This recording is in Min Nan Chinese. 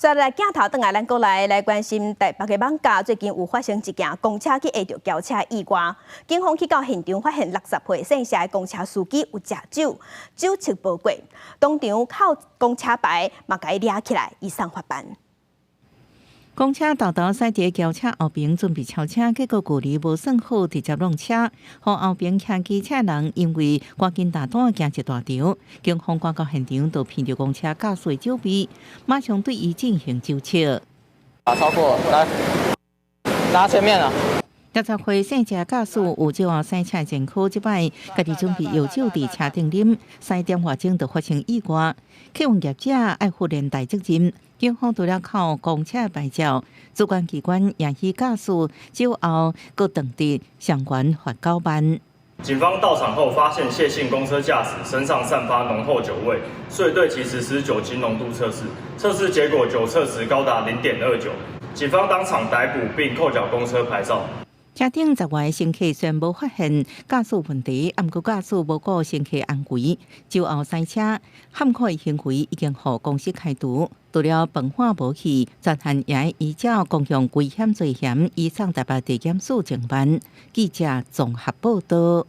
再來鏡頭轉來，咱閣來關心台北的艋舺，最近有發生一件公車去揤著轎車意外。警方去到現場，發現60歲姓謝的公車司機有食酒，酒測無過，當場扣公車牌，嘛共伊掠起來，移送法辦。公車沓沓駛佇轎車後爿準備超車，結果距離無算好，直接挵車，予後爿騎機車人因為趕緊踏單驚一大場，警方趕到現場就聞著公車駕駛酒味，馬上對伊進行酒測。啊，超過，來，拿前面啊！60歲姓謝駕駛有酒後駛車前科，這擺家己準備藥酒佇車頂啉，3點外鐘就發生意外，客運業者愛負連帶責任。警方除了扣公車牌照，主管機關也許駕駛酒後閣斷得相關罰9萬。警方到場後發現謝姓公車駕駛身上散發濃厚酒味，遂對其實施酒精濃度測試，測試結果酒測值高達0.29，警方當場逮捕並扣繳公車牌照。車頂10外乘客雖然無發現駕駛問題，毋過駕駛無顧乘客安危，酒後駛車，頷科行為已經予公司開除。除了罰款無去，專案也依照公共危險罪嫌移送台北地檢署偵辦。記者綜合報道。